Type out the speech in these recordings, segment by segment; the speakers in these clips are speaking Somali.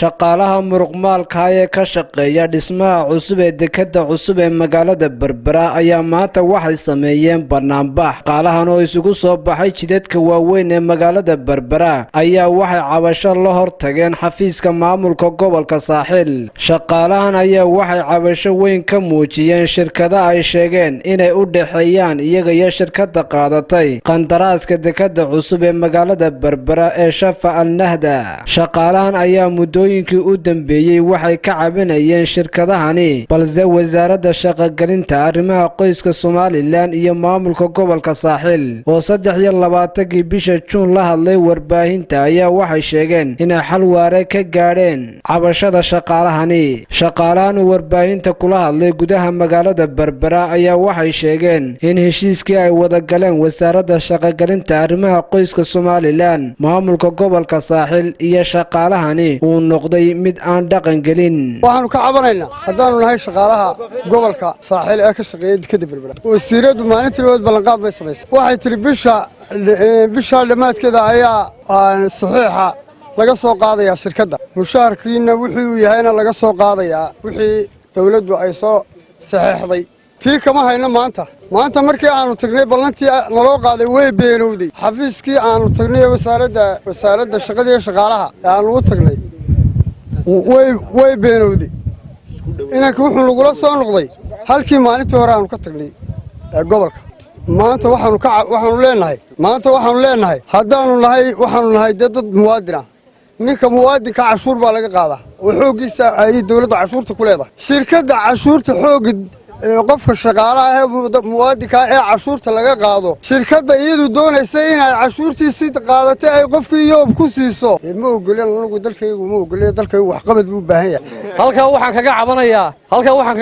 Shaqaalaha muruqmaalka ee ka shaqeeya dhismaha cusub ee dekadda cusub ee magaalada Berbera ayaa maanta waxay sameeyeen banaanbax. Shaqaalahan oo isugu soo baxay jidadka waaweyn ee magaalada Berbera ayaa waxay cabasho la hor tageen xafiiska maamulka gobolka Saaxil. Shaqaalahan ayaa waxay cabasho weyn ka muujiyeen shirkada ay sheegeen inay u dhexeeyaan iyaga iyo shirkadda qaadatay qandaraaska dekadda cusub ee magaalada Berbera ee Shafa Al Nahda. Shaqaalahan ayaa muddooyinkii u dambeeyey waxay ka cabanayeen shirkadahani, balse wasaaradda shaqogelinta, arrimaha qoyska Somaliland iyo maamulka gobolka Saaxil oo 23-kii bisha Juun la hadlay warbaahinta ayaa waxay sheegeen inay xal waare ka gaadheen cabashada shaqaalahani. Shaqaalahan uu warbaahinta kula hadlay gudaha magaalada Berbera ayaa waxay sheegeen in heshiiskii ay wada galeen wasaaradda shaqogelinta, arrimaha qoyska Somaliland, maamulka gobolka Saaxil iyo shaqaalahani uu noqday mid aan dhaqan gelin. Waxaanu ka cabanaynaa, haddaanu nahay shaqaalaha gobolka Saaxiil ee ka shaqeeya dekadda Berbera, wasiiraddu maalintii labaad ballanqaad bay samaysay. Waxay tidhi bisha dhammaadkeeda ayaa saxiixa laga soo qaadayaa shirkadda, mushaharkiina wuxuu yahayna laga soo qaadayaa wixii dawladdu ay soo saxeexday. Tii kama hayno maanta. Maanta markii aanu tagnay, ballantii naloo qaaday way beenowday. Xafiiskii aanu tagnay, wasaaradda shaqada iyo shaqaalaha ee aanu u tagnay, way beenowday. Inanka wuxuu nagula soo noqday halkii maalintii hore aanu ka tagnay ee gobolka. Maanta waxaanu leenahay, haddaanu nahay, waxaanu nahay dee dad muwaadin ah. Ninka muwaadinka cashuur baa laga qaadaa oo xooggiisa ay dawladdu cashuurta ku leedahay. Shirkadda cashuurta xoogga qofka shaqaalaha ee muwaadinka ee cashuurta laga qaado, shirkadda iyadu doonaysa inay cashuurtiisii qaadatay ay qofkii yoob ku siiso, ma ogolin anagu. Dalkaygu ma ogolin, dalkaygu waxqabad buu u baahan yahay. Halkaa waxaan kaga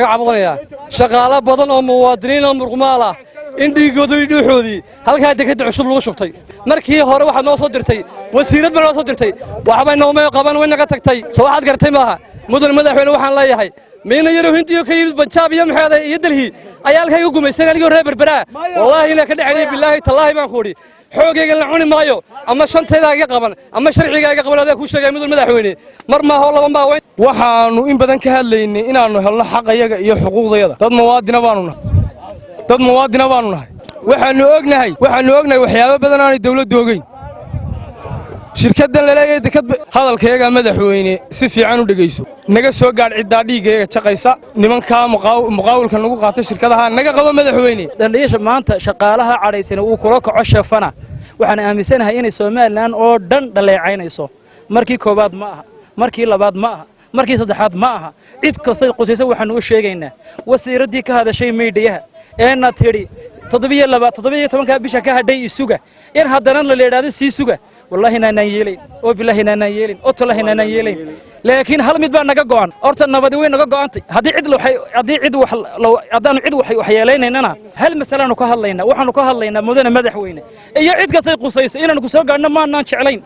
cabanayaa shaqaalo badan oo muwaadiniin oo muruqmaal ah in dhiiggooda iyo dhuuxoodii halkaa dekadda cusub lagu shubtay. Markii hore waxaad noo soo dirtay wasiirad baa noo soo dirtay, waxbay noomay qaban, way naga tagtay. Soo waxaad gartay maaha, mudan madaxweyne? Waxaan leeyahay, miina yaro Hindiyo ka yimid Banjaab iyo maxeeda iyo Delhi ayaa halkaa igu gumaysan anigoo reer Berberaa. Wallaahi inaa ka dhaceliya, bilaahi tallaahi baan ku idhi, xoogayga la cuni maayo. Ama shantayda iga qaban ama sharciga iga qaban, adaa kuu sheegaya, mudan madaxweyne. Mar maaha oo laba maa. Waxaannu in badan ka hadlaynay inaannu helno xaqayaga iyo xuquuqdayada. Dad muwaadina baanu nahay, dad muwaadina baanu nahay. Waxaannu ognahay waxyaabo badan aanay dawladdu ogeyn. Shirkaddan laleeyahay dekad, hadalkayagaa madaxweyne si fiican u dhegayso. Naga soo gaadh ciddaa dhiiggayaga jaqaysa, nimankaa muqaawilka nagu qaatay, shirkadaha naga qabo, madaxweyne. Dhaliisha maanta shaqaalaha cadhaysana uu kula kaco Shafana, waxaan aaminsanahay inay Somaliland oo dhan dhaleecaynayso. Markii koowaad ma aha, markii labaad ma aha, markii saddexaad ma aha. Cid kastay qusaysa waxaannu u sheegaynaa, wasiiraddii ka hadashay media-ha eena tidhi 17-ka bisha ka hadhay isuga, in haddana la yidhaahdo sii suga, wallaahi naanaan yeelayn, oo bilaahi naanaan yeelayn, oo tallaahi naanaan yeelayn. Laakiin hal mid baa naga go'an horta: nabadi way naga go'antay. Haddii cid wax haddaanu cid wax waxyeelaynaynana, hal masalaanu ka hadlaynaa. Waxaanu ka hadlaynaa, mudane madaxweyne iyo cid kastay qusayso, inaanu ku soo gaadhno maanaan jeclayn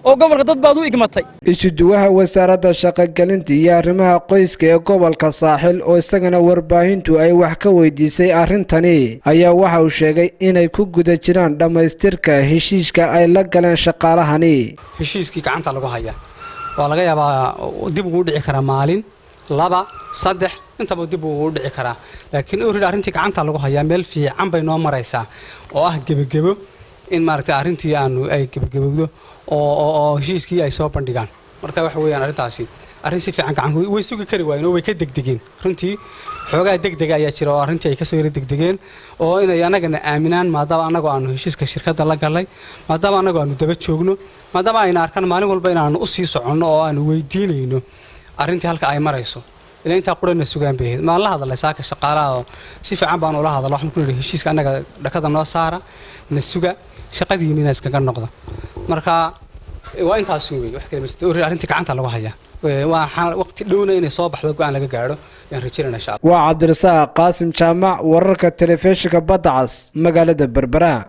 oo gobolka dad baad u igmatay. Isuduwaha wasaaradda shaqogelinta iyo arrimaha qoyska ee gobolka Saaxil oo isagana warbaahintu ay wax ka weydiisay arrintani ayaa waxa uu sheegay inay ku guda jiraan dhammaystirka heshiiska ay la galeen shaqaalahani. Heshiiskii gacanta lagu haya waa laga yaabaa dib ugu dhici karaa maalin, laba, saddex, intaba dib ugu dhici karaa, laakiin already arrintii gacanta lagu hayaa, meel fiican bay noo maraysaa oo ah gebagebo, in maaragtay arrintii aanu ay gebagabowdo oo heshiiskii ay soo bandhigaan. Marka waxa weeyaan, arrintaasi arrin si fiican gacan way sugi kari waayeen oo way ka degdegeen runtii. Xoogaa degdega ayaa jira oo arrintii ay kasoo yara degdegeen oo inay annagana aaminaan, maadaama annagoo aanu heshiiska shirkadda la galnay, maadaama annagoo aanu daba joogno, maadaama ayna arkaan maalin walba inaanu usii soconno oo aanu weydiinayno arrintii halka ay marayso. Ilaa intaa qurana sugaan bay ahayd. Maan la hadalnay saaka shaqaalaha oo si fiican baan ula hadalay. Waxaan ku nidhi, heshiiska annaga dhakada noo saara, na suga, shaqadiinina iskaga noqda. Marka waa intaas wey, wax kale ma jirto. Arrintii gacanta lagu hayaa, waxaan waqti dhowna inay soo baxdo, go'aan laga gaadho ayaan rajaynayna, insha Allah. Waa Cabdirasaaq Qaasim Jaamac, wararka telefishinka Badda Cas, magaalada Berbera.